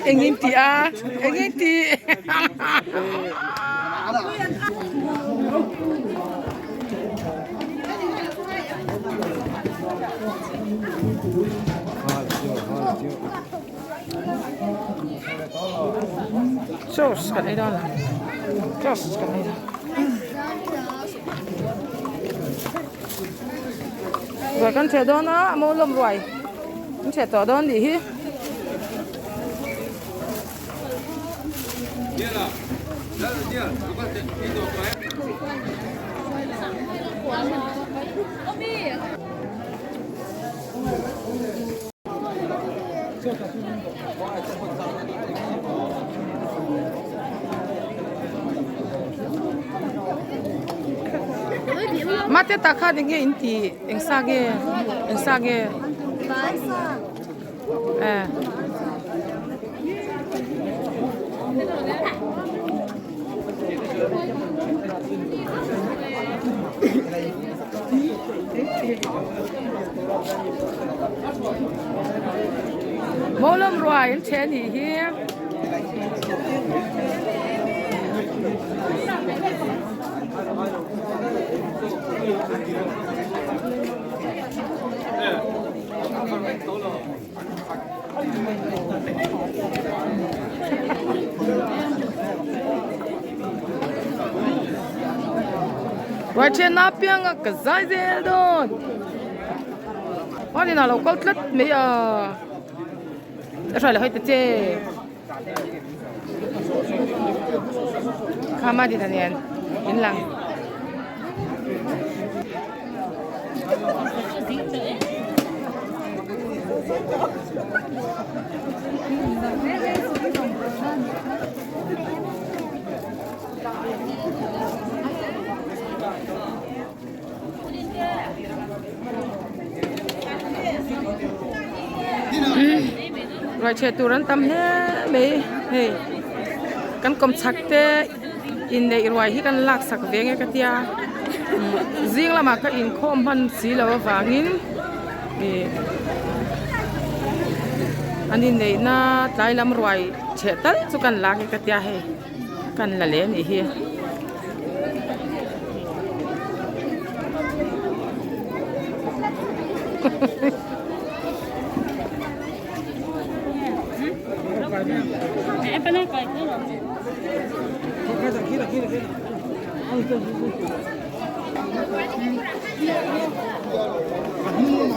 S1: engin ti a engin ti Sauce kan ei dawn a sauce kan ei dawn ruai kan cheh dawn a a maw lawm ruai an cheh tawh dawn nih hi. Mate tak khan eng nge in tih eng sa nge eng sa nge eh Mawlawm ruai an chhe anih hi. Ruai then a piang a ka zai zel dawn Hmanina lo kal tlat mai a a hruai leh hawi ta che Khama dina nen in lang. Ruaicheh tur an tam hle mai hei kan kawmchhak te inneih ruai hi kan lak sak ve nge ka tia zing lamah ka inkhawm hman si loh avangin ih an inneihna tlai lam ruai cheh tal chu kan lak nge ka tia hei kan la leh anih hi.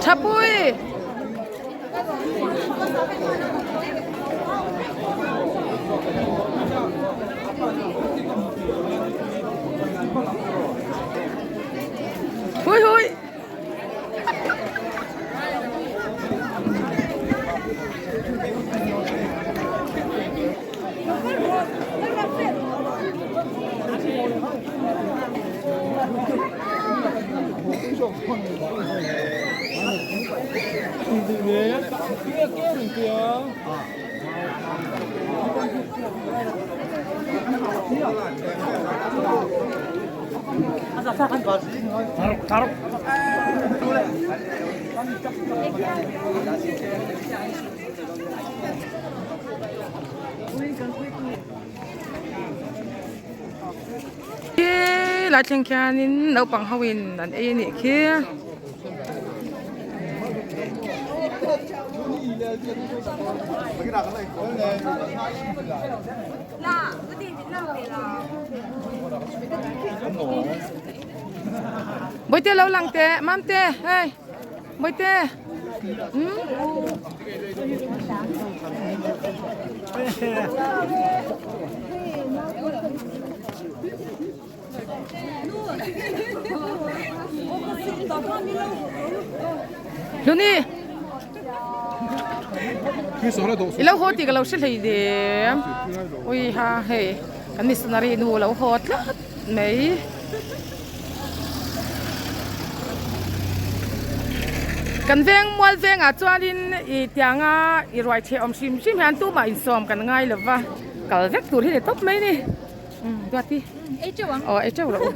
S1: Thapui! Hui hui! Khi lai thleng khianin naupang ho in an ei anih khi. Bawihte lo lang teh Mamte hei Bawihte umm. Luni I lo haw tih ka lo hre hlei lem ui ha hei kan missionary nu lo haw tlat mai. Kan veng mual vengah chuanin i tianga i ruai chhe awm hrim hrim hian tumah insawm kan ngai lova kal vek tur hi ni tawp mai ni. Duati
S11: Ei teuh ang.
S1: Aw ei teuh loh.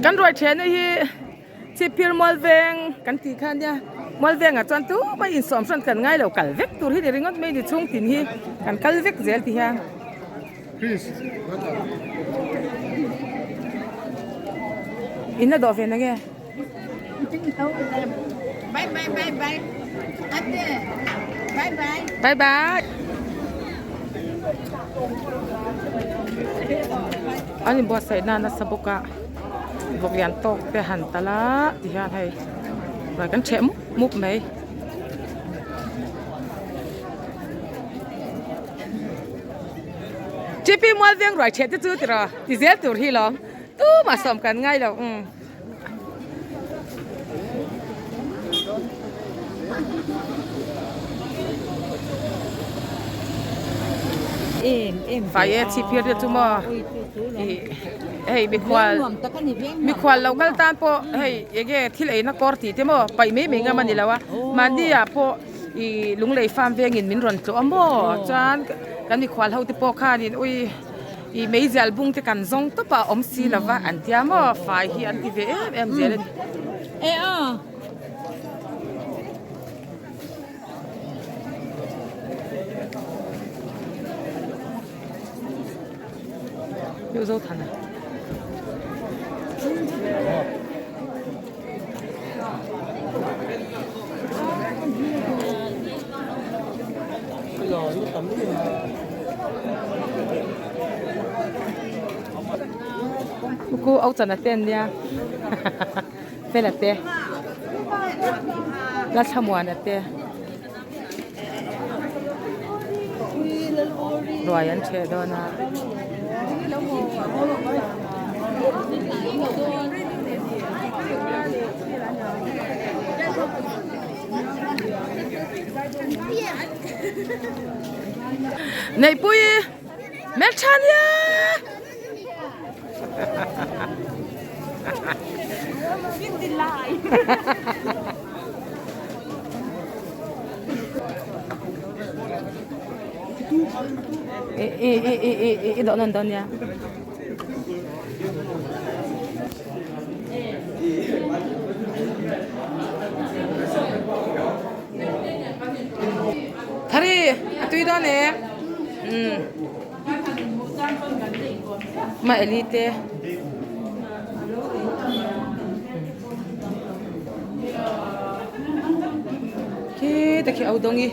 S1: Kan ruai then hi Chhipphir mual veng kan tih kha nia mual vengah chuan tumah insawm hran kan ngai lo kal vek tur hi ni ringawt mai ni chhung tin hi kan kal vek zel ti hian. In la dawh ve na nge?
S11: Bye bye bye bye. Ate. Bye bye.
S1: Bye bye. An inbuatsaih na nasa bawk a vawk lian tawk te han tal a ti hian hei ruai kan ṭheh mup mup mai. T P mual veng ruai ṭheh te chu tiraw ti zel tur hi lawm. Tumah sawm kan ngai lo umm. Fai e chhipphir te chu maw ih hei mikhual mikhual lo kal tan pawh hei enge thil eina kawr tih te maw paih mai mai ngam a ni lo a mahni ah pawh ih lunglei farm vengin min rawn tlawh a maw chuan kan mikhual ho te pawh khanin ui. Ih meizial bung te kan zawng tawp a awm si lova an tia maw fai hi an ti ve em em zel a ni.
S11: E aw.
S1: Heuh zo than a. Ku au chana te an nia fela te la thlamuana te ruai an ṭheh dawn a. Neihpui hmeltha nia. I i i i i i dawh nawn dawn nia. Thari a tui dawn em? Umm. Ma Eli te. Khi ta khi au dongi.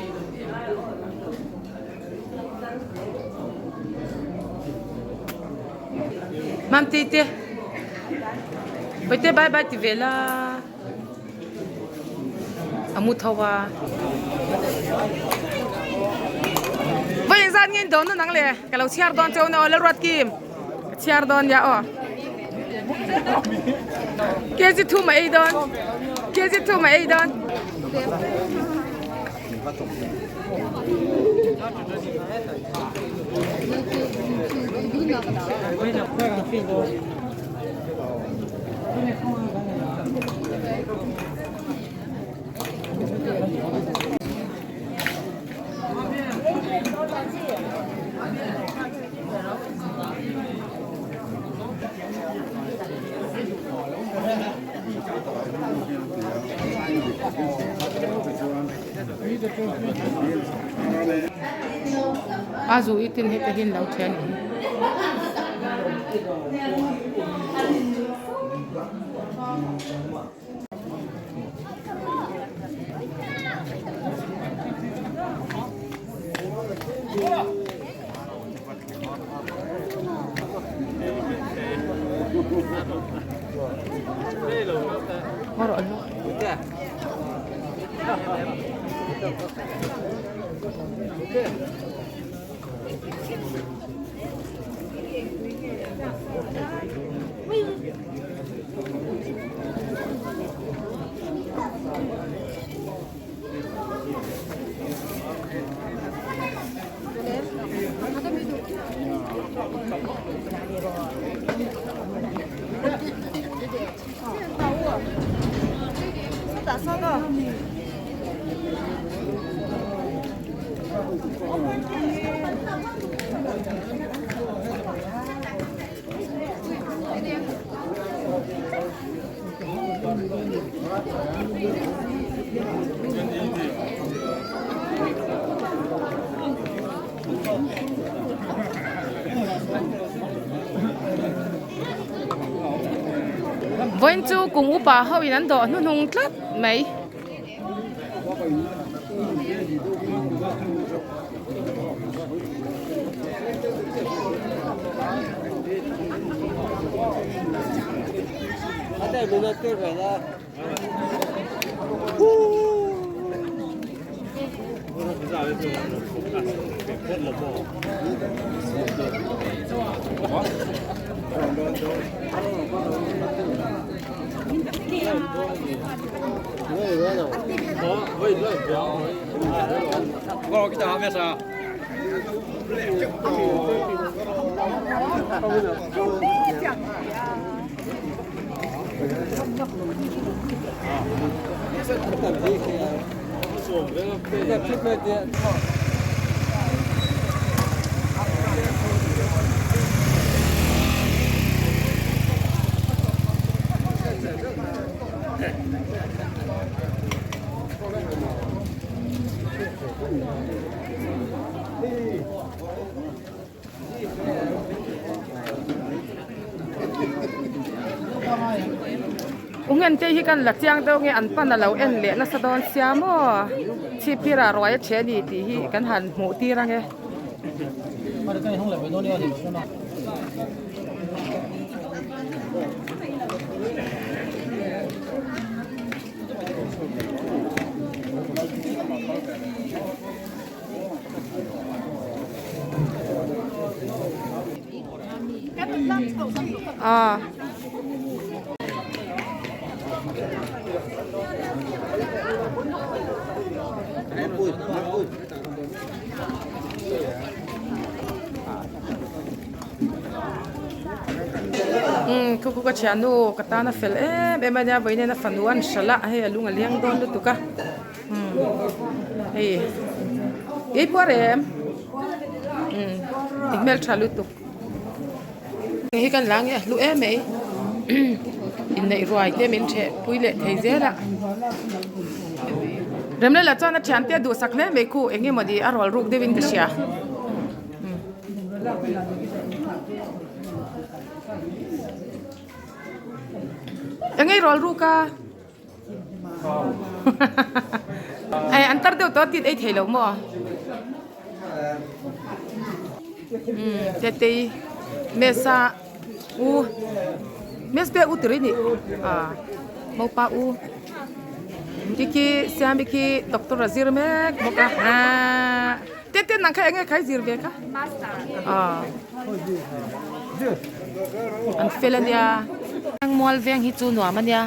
S1: Mam ti te. Bai te bye bye ti ve la. A mu tho a. Vai in zat ngin dawn na nang le. Ka lo chhiar dawn cheu na aw Lalruat Kim. Ka chhiar dawn nia aw. KG 2 ma ei dawn. KG 2 ma ei dawn. A zu i tin heta hin lo then in. Vawiin chu kum upa ho in an dawh hnuhnung tlat mai. Ungen te hi kan la chiang deuh nge an pan a lo en leh nasa dawn sia maw chhip phirah ruai a ṭhe a ni tih hi kan han hmuh tir ange. Ah. Umm khu khu ka thiannu ka tan a fel em em a nia vawiin a fanu an hralh a hei a lung a leng dawn lutuk a umm hei ei puar em umm i hmeltha lutuk hei hi kan la nge a hlu em mai inneih ruai te min theh pui leh thei zel a Remlela chuan a thiante a duhsak hle mai khu eng emaw ni a rual ruk deuhin ka hria. Eng ei rual ruk a Ai an tar deuh tawh a tit ei thei lo maw umm tetei mesa u meste u tur i nih ah mopa u tiki siami khi doctor a zir mek bawk a ah tete nang kha eng nge kha i zir ve kha ah an fel ania mual veng hi chu nuam ania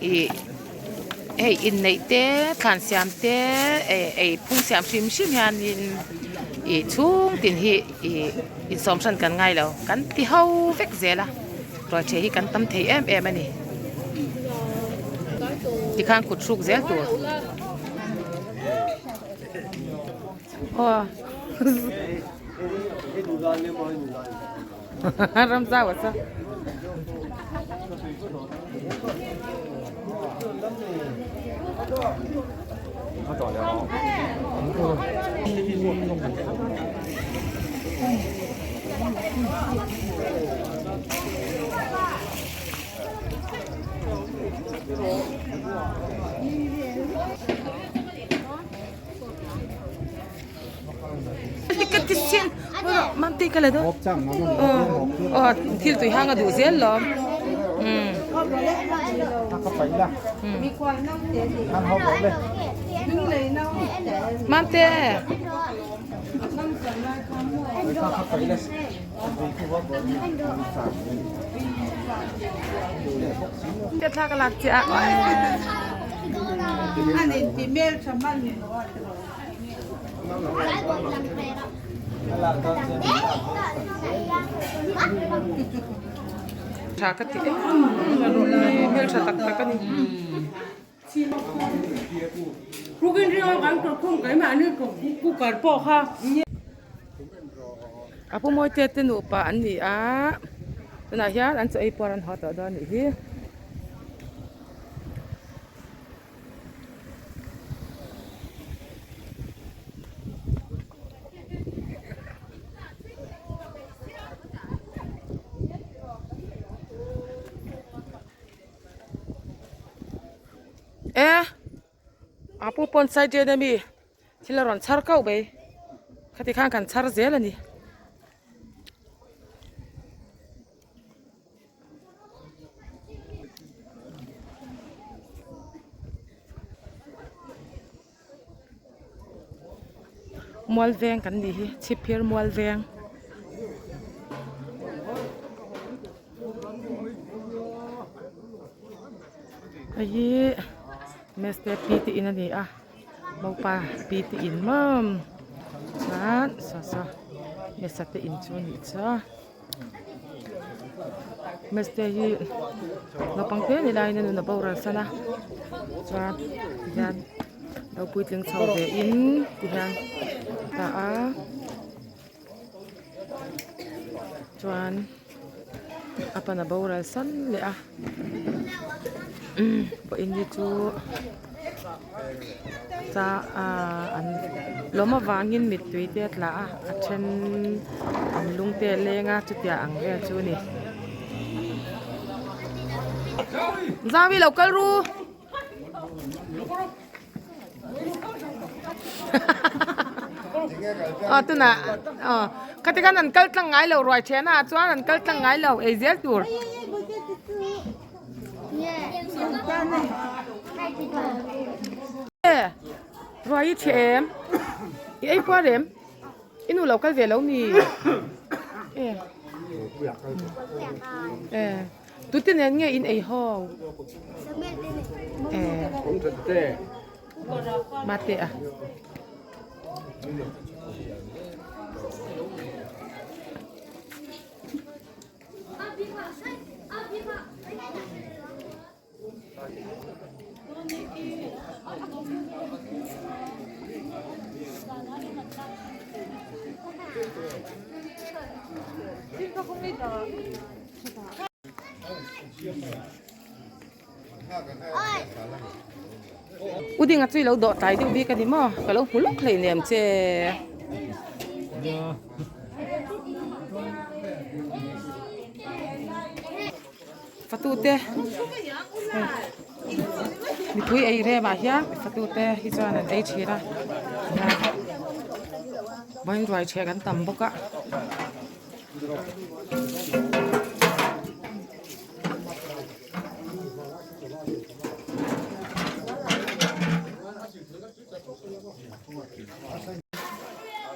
S1: ih hei inneih te thlan siam te eh ei phung siam hrim hrim hianin ih chhung tin hi ih insawm hran kan ngai lo kan ti ho vek zel a rualṭheh hi kan tam thei em em a ni tikhan kut hruk zel tur aw ramzau a sa. Ka ti sin Mamte ka la do aw thil tui hang a duh zel lawm Mamte Thla ka lak chiah Tha ka ti em hmeltha tak tak a ni. A pu mawi te te nupa an ni a tunah hian an chaw ei puar an haw tawh dawn a nih hi. E a pu pawn side ṭian ami thil a rawn chhar kauh mai khati khan kan chhar zel a ni. Mual veng kan nih hi chhipphir mual veng. Hei hi meste pi te in a ni a mopa pi te in maw chuan saw saw mesa te in chu a nih chu a. Meste hi naupang te ni laiin a nun a boral san a chuan tihian lo puitling chho ve in tihian a ta a chuan a pan a boral san leh a pawhin hi chu cha ah an lawm avangin mittui te a tla a a then an lung te a leng a chutia ang vel chu a ni. Zau hi lo kal ru. Aw tunah aw khati khan an kal tlang ngai lo ruai then ah chuan an kal tlang ngai lo ei zel tur. Ruai i chhe em? I ei puar em? I nu lo kal ve lo mi? E. E. Tute nen nge in ei ho? E. Mate a. U dinga chu i lo dawh tlai deuh bik a ni maw ka lo hmu lawk hleinem che. Fatute mipui ei remah hian fatute hi chuan an ei thin a vawiin ruai chhek an tam bawk a.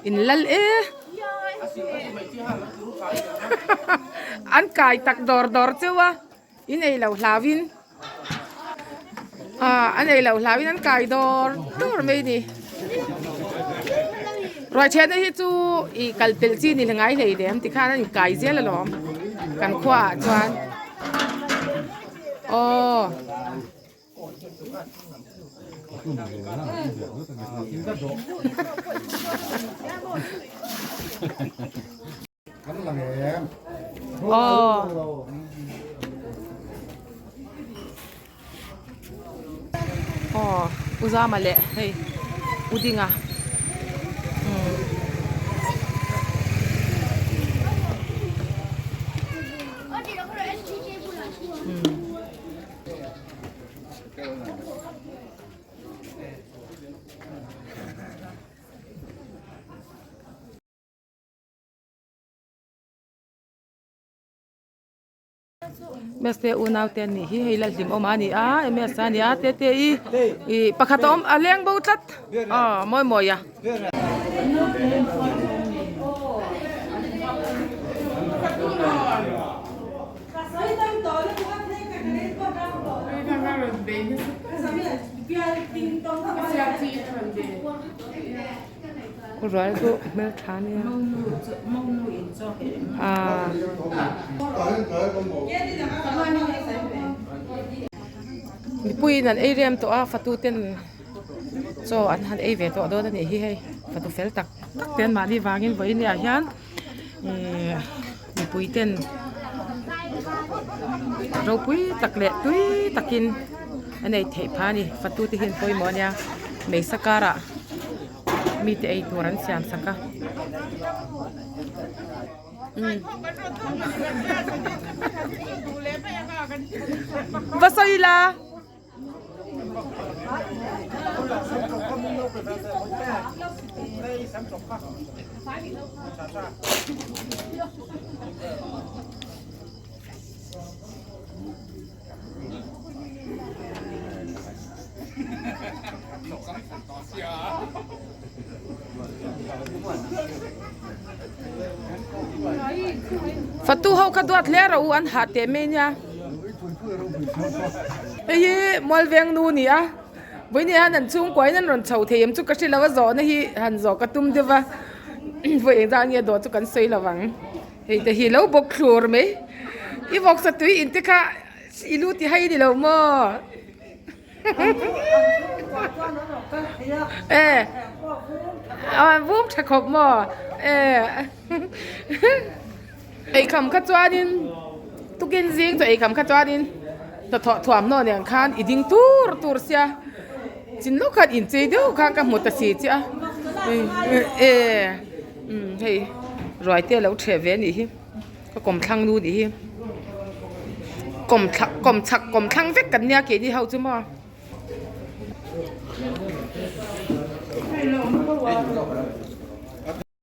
S1: In lal e an kai tak dawr dawr cheu a in ei loh hlau in ah an ei loh hlau in an kai dawr dawr mai a ni ruai thian hi chu ih kal pelh chi ni ngai hlei lem tikhan an inkai zel alawm kan khua ah chuan aw. Aw. Aw u zama leh hei u dinga umm. Msa unau te an nih hi hei Lalhlimawma a ni a Msa a ni a tete i ih pakhat a awm a leng bo tlat aw mawi mawi a. Rual chu hmeltha a nia aaa mipuiin an ei rem tawh a fatu ten chaw an han ei ve tawh dawn a nih hi hei fatu fel tak tak te an mahni vangin vawiin ah hian ihh mipui ten ropui tak leh tui takin an ei theih phah a ni fatu te hi an pawimawh a nia meisa karah mite ei tur an siam sak a va sawi la. Fatu ho kha duat hle rawh u an hah teh mai nia. Hei hi Mualveng nu a ni a, vawiin hian an chhungkua in an rawn chho thei em chu ka hre lo a zawhna hi han zawh ka tum deuh va vawi engzah nge dawh chu kan sawi lo ang hei te hi lo bawk thlur mai i vawksa tui in te kha i lu ti hai a ni lo maw e vum tha khawp maw e. Eikham kha chuanin tukin zing chu eikham kha chuanin hnathawh thuamhnaw nen khan i ding tur tur sia chin lawk khan inchei deuh khan ka hmu ta si che a e umm hei ruai te a lo ṭheh ve a nih hi ka kawmthlang nu nih hi kawmthla kawmchhak kawmthlang vek kan nia keini ho chu maw.